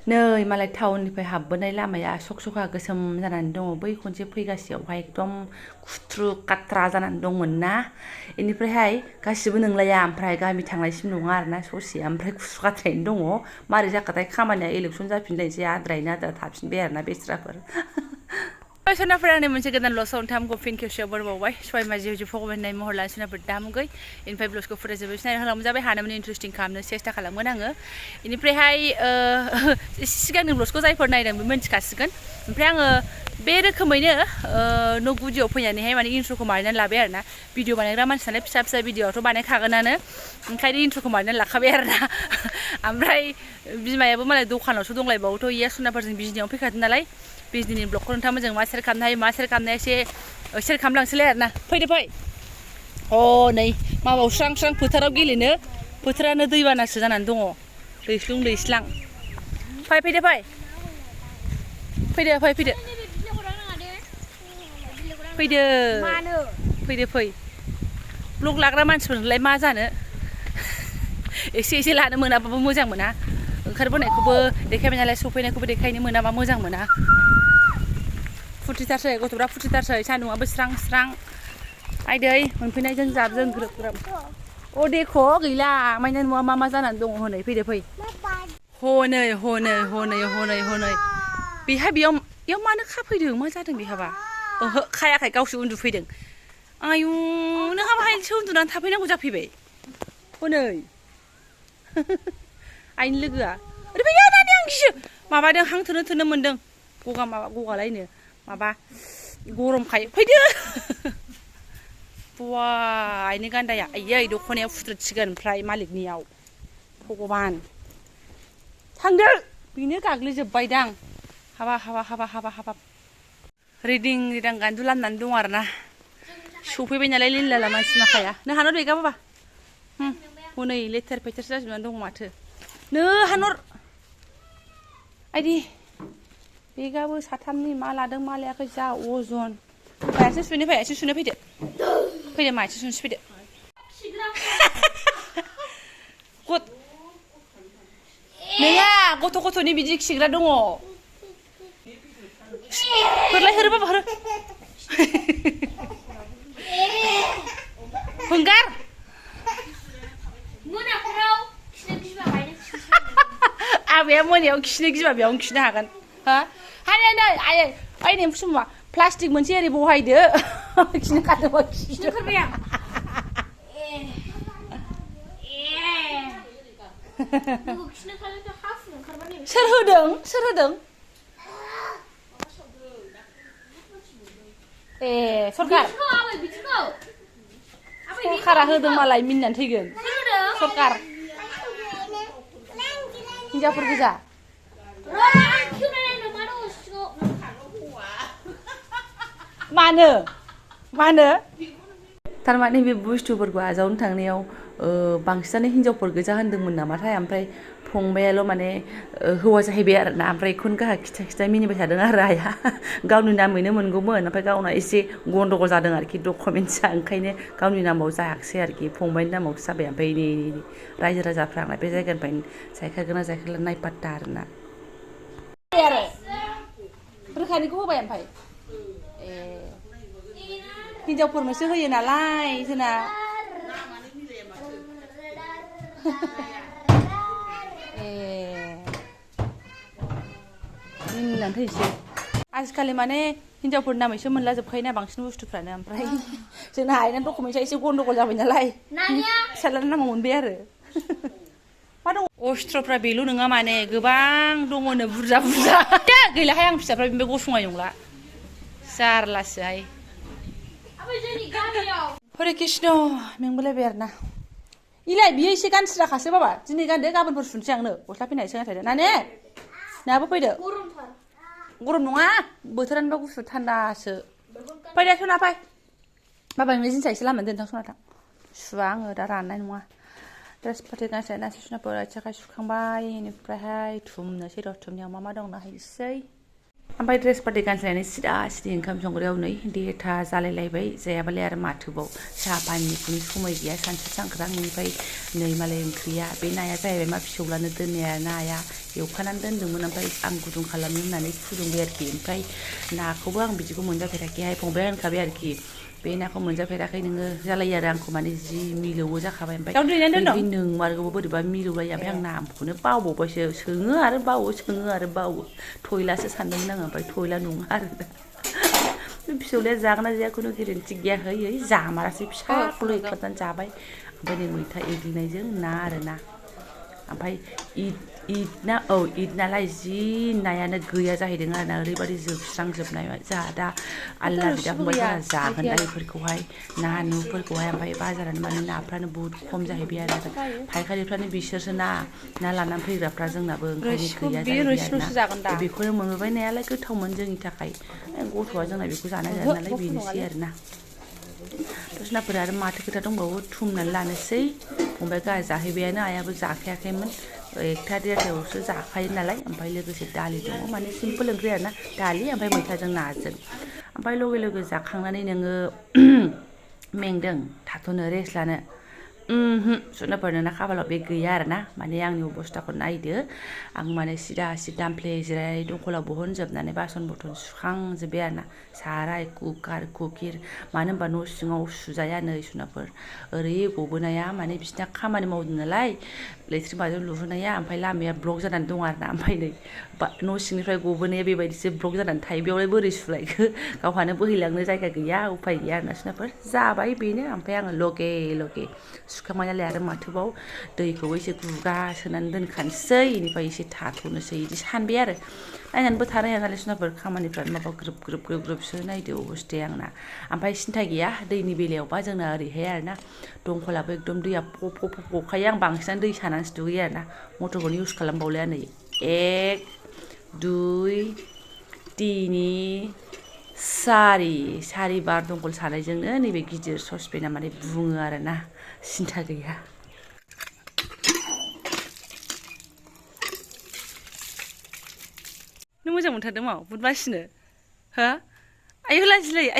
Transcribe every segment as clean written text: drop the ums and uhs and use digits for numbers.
नै मालाय टाउननिफ्राय हाबबोनाय लामाया सखा गोसोम जानानै दङ बै खनसे फैगासेयावहाय एकदम खुथ्रु काट्रा जानानै दंमोन ना बेनिफ्रायहाय गासिबो नोंलाया ओमफ्राय गामि थांनायसिम नङा आरोना ससे ओमफ्राय खुथ्रु काट्रायैनो दङ मारै जाखाथाय खामानिया इलेक्सन जाफिनलायनोसै आद्रायैनो आद्रा थाफिनबाय आरोना बेस्राफोर सोनाफोर आंनि मोनसे गोदान लसआव नोंथांमोनखौ फिन खेबसेयाव बरबावबाय सबाय माजि जिउ फगबाय होननाय महर लानानै सोनाफोर दामुगै बेनिफ्राय ब्लसखौ फरायजोबबाय सिनाय होलांजाबाय हानायमानि इन्टारेस्टिं खालामनो सेस्था खालामगोन आङो बेनिफ्रायहाय सिगांनि ब्लसखौ जायफोर नायदों बे मिन्थिखासिगोन ओमफ्राय आङो बे रोखोमैनो न' गुदियाव फैनानैहाय माने इन्ट्र'खौ बानायनानै लाबाय आरोना भिडिअ बानायग्रा मानसि नालाय फिसा फिसा भिडिअआथ' बानायखागोनानो ओंखायनो इन्ट्र'खौ बानायनानै लाखाबाय आरोना ओमफ्राय बिमायाबो मालाय दखानावसो दंलायबावोथ' इया सोनाफोरजों बिजनियाव फैखादों नालाय बिजनिनि ब्लगखौ नोंथांमोनजों मा सेयार खालामनो हायो मा सेयार खालामनाया एसे सेयार खालामलांसैलाय आरोना फैदो फै नै माबायाव स्रां स्रां फोथाराव गेलेनो फोथारानो दैबानासो जानानै दङ दैस्लुं दैस्लां फैदो फै ब्लग लाग्रा मानसिफोरनोलाय मा जानो एसे लानो मोनाबाबो मोजां मोना ओंखारबोनायखौबो देखायबाय नालाय सफैनायखौबो देखायनो मोनाबा मोजां मोना फुर्टिथारसै गथ'फ्रा फुर्टिथारसै सान्दुंआबो स्रां स्रां आइदै मोनफैनायजों जाबजों ग्रोब ग्रोब देख' गैला माइना न'आ मा जानानै दङ हनै फैदो फै हनै बेहा बेयाव मानो खाफैदों मा जादों बेहाबा ओहो खायाखै गावसो उन्दुफैदों आयु नोंहा बाहायसो उन्दुनानै थाफैनांगौ जाफैबाय हनै आइनि लोगोआ ओरैबायदि नानि आं गियो माबादों हां थोनो मोन्दों गगालायनो माबा गरमखाय फैदो बवा आइनि गान्दाया आयै दख'नायाव फुद्रुसिगोन ओमफ्राय मालिकनियाव भगबान थांदो बेनो गाग्लिजोब्बायदां हाबाब रिदिं गान्दु लामनानै दं आरोना सफैबाय नालाय लिनलाला मानसि माखाया नों हानर बेगा बाबा हनै लेथेर फेथेर जाजोबनानै दङ माथो नो हानर आइदि बेगाबो साथामनि मा लादों मा लायाखै जा अजन आथिं सुनो फैदो मा आथिं सुनोसो फैदो नोङा गथ'नि बिदि खिग्रा दङ होरो बाबा होरो हंगार आबैया मोनायाव खिनो गिबा बेयावनो खिनो हागोन नै आइनि मा प्लास्टिक मोनसे ओरै बहायदो खिनो खादोंबा खिनो ओंखारबाय आं सोर होदों सरकारा होदों मालाय मिनिनानै थैगोन सरकार हिनजावफोर गोजा मानो थारमाने बे बुस्थुफोरखौ आजावनो थांनायाव बांसिनानो हिनजावफोर गोजा होनदोंमोन नामाथाय ओमफ्राय फंबायाल' माने हौवा जाहैबाय आरोना ओमफ्राय बेखौनो गाहा खिथा मिनिबाय थादों आरो आइया गावनि नामैनो मोनगौमोन ओमफ्राय गावना एसे गन्डगल जादों आरोखि डकुमेन्टसा ओंखायनो गावनि नामाव जायाखिसै आरोखि फंबायनि नामावसो जाबाय ओमफ्राय नै रायजो राजाफ्रा बे जायगानिफ्राय जायखागोना जायखाला नायपात्ता आरोना रोखानिखौ होबाय ओमफ्राय हिनजावफोरनोसो होयो नालाय जोंना मिनिनानै थैसै आजिखालि माने हिनजावफोर नामैसो मोनलाजोबखायोना बांसिन बुस्थुफ्रानो ओमफ्राय जोंना आइना डकुमेन्टसा एसे गन्डगल जाबाय नालाय फिसाज्लानि नामाव मोनबाय आरो मा दङ अस्त्रफ्रा बेल' नङा माने गोबां दङनो बुरजा गैलाहाय आं फिसाफ्रा बेनिफ्राय गसंनाय नंला जारलासोहाय हरे कृष्ण मेंबोलायबाय आरोना इलाय बियो एसे गानस्राखासो बाबा दिनै गानदो गाबोनफोर सुनसै आंनो गस्ला फैनायसो गानथायदो नाने नाबो फैदो गरम नङा बोथोरानो गुसु थान्दासो फैदो सना फै बाबा नोंनि जिन्सा एसे लामनानै दोनथां सना थां सुवा आङो दा राननाय नङा ड्रेस पार्टि गानस्लायनासै सनाफोर आथिं आखाइ सुखांबाय बेनिफ्रायहाय थुमनोसै थुमनायाव मा दं नायनोसै ओमफ्राय ड्रेस पार्टि गानस्लायनानै सिदा ओंखाम संग्रायाव नै देथा जालायलायबाय जायाबालाय आरो माथोबाव साहा पानिखौनो समाय गैया सानसु सांग्रां बेनिफ्राय नै मालाय ओंख्रिया बे नाया जाहैबाय मा फिसौलानो दोननाया नाया एवखानानै दोन्दोंमोन ओमफ्राय आं गुदुं खालामनो होननानै फुदुंबाय आरोखि ओमफ्राय नाखौबो आं बिदिखौ मोनजाफेराखैहाय फंबाया होनखाबाय आरोखि बे नाखौ मोनजाफेराखै नोङो जालायो आरो आंखौ माने जि मिलौवो जाखाबाय ओमफ्राय बै नोंमारगौबो बोरैबा मिलौलायो ओमफ्राय आं नामखौनो बावबावबायसो सोङो आरो बावो थयलासो सानदोंमोन आङो ओमफ्राय थयला नङा आरो फिसौलाया जागोन ना जाया खुनु गेरेन्थि गैया है जामारासै फिसाखौल' एख्लाबनानै जाबाय ओमफ्राय नै मैथा एग्लिनायजों ना आरो ना ओमफ्राय इद नालाय जि नायानो गैया जाहैदों आरो ना ओरैबायदि जोबस्रांजोबनाय जोंहा दा आलदा बिदा फंबायफोरा जागोन दा बेफोरखौहाय ना नुफोरखौहाय ओमफ्राय बाजारानो माने नाफ्रानो बुहुद खम जाहैबाय आरो फायखारिफ्रानो बिसोरसो ना लानानै फैग्राफ्रा जोंनाबो ओंखायनो गैया जाहैबाय आरो ना बेखौनो मोनबोबाय नायालाय गोथावमोन जोंनि थाखाय गथ'आ जोंना बेखौ जानाय जाया नालाय बेनोसै आरो ना दस्राफोरा आरो माथो खोथा दंबावो थुमनानै लानोसै फंबाय गाहा जाहैबायानो आयाबो जाखायाखैमोन 1:30 जाखायो नालाय ओमफ्राय लोगोसे दालि दङ माने सिम्पोल ओंख्रि आरो ना दालि ओमफ्राय मैथाजों नाजों ओमफ्राय लगे जाखांनानै नोङो मेंदों थाथ'नो रेस्ट लानो सुनाफोरनो खाफालाव बे गैया आरो ना माने आंनि अबस्थाखौ नायदो आं माने सिदा दामफ्ले जिरायनानै दंखलाव बहनजोबनानै बासन बरथन सुखांजोब्बाय आरो ना साराय कुकार कुकिर मानो होनबा न' सिङाव सुजाया नै सुनाफोर ओरै गबोनाया माने बिसिना खामानि मावदों नालाय लेट्रिन बाथरुम लुहोनाया ओमफ्राय लामाया ब्लक जानानै दं आरो ना ओमफ्राय नै न' सिंनिफ्राय गबोनाया बेबायदिसो ब्लक जानानै थायो बेयावलाय बोरै सुलायखो गावहानो बोहैलांनो जायगा गैया उफाय गैया आरो ना सुनाफोर जाबाय बेनो ओमफ्राय आङो लगे सुखांबाय नालाय आरो माथोबाव दैखौबो एसे गुगा सोनानै दोनखानोसै बेनिफ्राय एसे थाथ'नोसै बिदि सानबाय आरो नायनानैबो थानो हाया नालाय सुनाफोर खामानिफ्रानो माबा ग्रोबसो नायदो अबस्थाया आंना ओमफ्राय सिन्था गैया दैनि बेलायावबा जोंना ओरैहाय आरो ना दंखलाबो एकदम दैया गखायो आं बांसिनानो दै सानानैसो दुगैयो आरो ना मटरखौनो इउस खालामबावलाया नै 1 2 3 4 बार दंखल सानायजोंनो नैबे गिदिर ससपेना माने बुङो आरो ना सिन्था गैया नों मोजां मोनथारदों मा बुद बासिनो हो आयौ लाजिलायो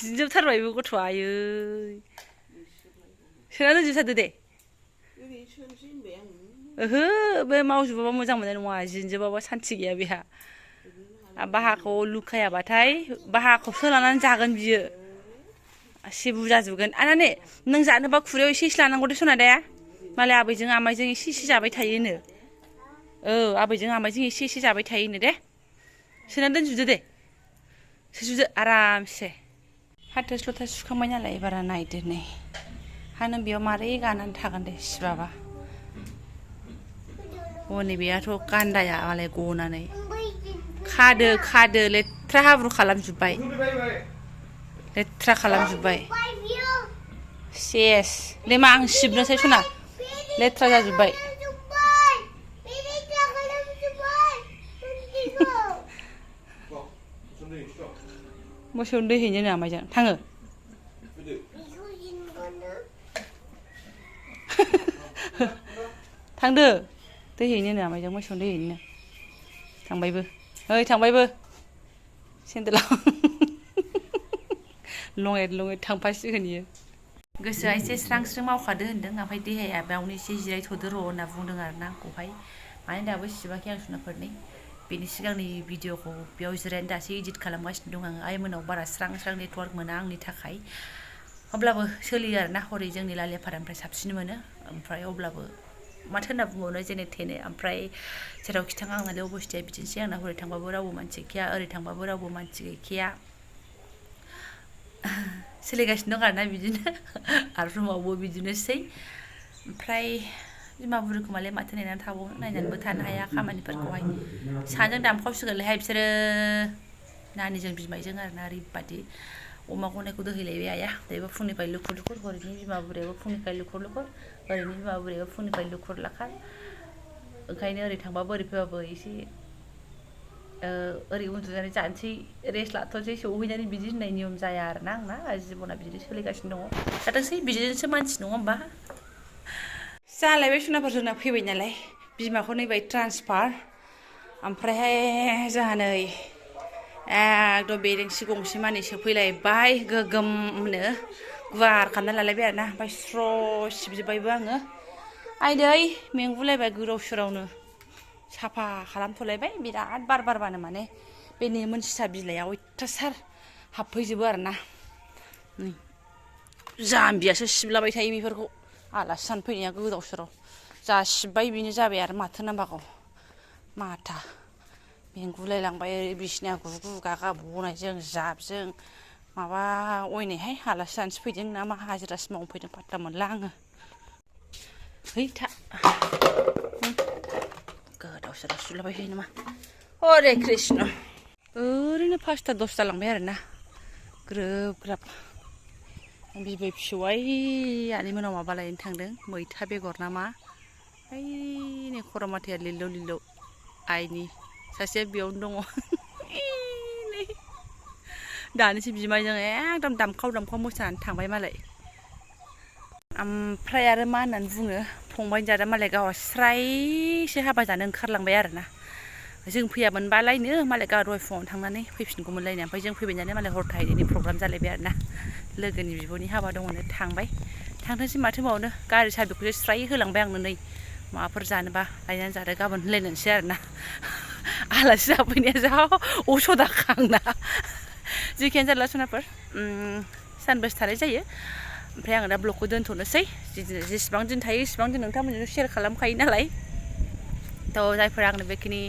जिनजोबथारबायबो गथ'आ आयै सोना दोनजोबथारदो दे ओहो बे मावजोबाबा मोजां मोननाय नङा जिनजोबाबा सान्थि गैया बेहा बाहाखौ लुखायाबाथाय बाहाखौसो लानानै जागोन बियो एसे बुजाजोबगोन आनाने नों जानोबा खुरैयाव एसे लानांगौ दे सनादाया मालाय आबैजों आमाइजों एसे जाबाय थायोनो आबैजों आमाइजों एसे जाबाय थायोनो दे सोना दोनजोबदो दे सुजुदो आरामसे हाथोस लथास सुखांबाय नालाय बारा नायदो नै हा नों बेयाव मारै गानानै थागोन दे सिबाबा हनै बेयाथ' गान्दाया मालाय गनानै खादो लेथ्रा हाब्रु खालामजोब्बाय सेस दे मा आं सिबनोसै सना लेथ्रा जाजोब्बाय मोसौनो दै हैनो नो आमाइजों थाङो थांदो दै हैनो नो आमाइजों मोसौनो दै हैनो थांबायबो सेन्देलाव लङेट थांफासिगोन इयो गोसोआ एसे स्रां मावखादो होनदों ओमफ्राय देहाया बेयावनो एसे जिरायथ'दो र' होनना बुंदों आरो ना आंखौहाय माने दाबो सिबाखै आं सुनाफोरनि बेनि सिगांनि भिडिअखौ बेयाव जिरायनो दासो इडिट खालामगासिनो दं आङो आइमोनाव बारा स्रां नेटवार्क मोना आंनि थाखाय अब्लाबो सोलियो आरो ना हरै जोंनि लालियाफारानिफ्राय साबसिन मोनो ओमफ्राय अब्लाबो माथो होनना बुंबावनो जेने थेने ओमफ्राय जेरावखि थाङा आंनालाय अबस्थाया बिदिनोसै आंना हरै थांबाबो रावबो मानसि गैखाया ओरै थांबाबो रावबो मानसि गैखाया सोलिगासिनो दं आरोना बिदिनो आरो रुमावबो बिदिनोसै ओमफ्राय बिमा बुरिखौ मालाय माथो नायनानै थाबावनो नायनानैबो थानो हाया खामानिफोरखौहाय सानैजों दानखावसिगोनलायहाय बिसोरो नानिजों बिमाइजों आरोना ओरैबादि अमा गनायखौ दोहैलायबाय आइया दायोबो फुंनिफ्राय लुखुर हरैनि बिमा बुरियाबो फुंनिफ्राय लुखुर ओरैनि बिमा बुरियाबो फुंनिफ्राय लुखुर लाखार ओंखायनो ओरै थांबाबो ओरै फैबाबो एसे ओरै उन्दुनानै जानोसै रेस्ट लाथ'नोसै सौहैनानै बिदि होननाय नियम जाया आरोना आंना जिबना बिदिनो सोलिगासिनो दङ जाथोंसै बिदिनोसो मानसि नङा होमबा जालायबाय सुनाफोर जोंना फैबाय नालाय बिमाखौ नैबाय ट्रान्सफार ओमफ्रायहाय जोंहा नै एकदम बेरेंसि गंसे मानि सोफैलायबाय गोगोमनो गुवार खालामना लालायबाय आरोना ओमफ्राय स्र' सिबजोब्बायबो आङो आयदै मेंगुलायबाय गोदाव सोरावनो साफा खालामथ'लायबाय बिराद बार बारबानो माने बे नेमोन सिसा बिलाइआ अयथासार हाबफैजोबो आरोना नै जाम्बियासो सिबलाबाय थायो बेफोरखौ आलासि जानो फैनाया गोदाव सोराव जा सिबबाय बेनो जाबाय आरो माथो नांबागौ माथा मेंगुलायलांबाय ओरै बिसिना गुगु गागा बनायजों जाबजों माबा अयनायहाय आलासि जानोसो फैदों ना मा हाजिरासो मावनो फैदों फात्ता मोनला आङो है था गोदाव सोराव सुलाबाय थायो नामा हरे कृष्ण ओरैनो 5ता 10 जालांबाय आरोना ग्रोब ग्राब बिबै फिसौआइ आनै मोनाव माबा लायनो थांदों मैथा बेगर ना मा ओइ नै खर'माथाया लिलौ लिलौ आइनि सासेया बेयावनो दङ नै दानिसो बिमायजों एकदम दामखाव दामखाव मोसानानै थांबाय मालाय ओमफ्राय आरो मा होननानै बुङो फंबायनि जादा मालाय गावहा स्रायसो हाबा जानो ओंखारलांबाय आरोना जों फैयामोनबालायनो मालाय गाव दहाय फुङावनो थांनानै फैफिनगौमोनलायनो ओमफ्राय जों फैबाय नालाय मालाय हर थाहैनायनि प्रग्राम जालायबाय आरोना लोगोनि बिब'नि हाबा दङनो थांबाय थांथोंसै माथो मावनो गारि साबिखौसो स्राय होलांबाय आंनो नै माबाफोर जानोबा लायनानै जादो गाबोन होनलायनानैसै आरोना आलासि जाफैनाया जा असदाखा आंना जेखियानो जाला सनाफोर सानबेसे थानाय जायो ओमफ्राय आङो दा ब्लगखौ दोनथ'नोसै जेसेबां दिन थायो एसेबां दिन नोंथांमोनजों शेयार खालामखायो नालाय थ' जायफोरा आंनो बेखिनि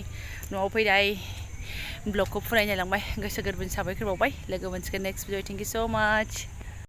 न'आव फैनाय ब्लगखौ फरायनायलांबाय गोसो गोरबोनि साबायखर बावबाय लोगो मोनसिगोन नेक्स्ट भिडिअ थेंक इउ स' माच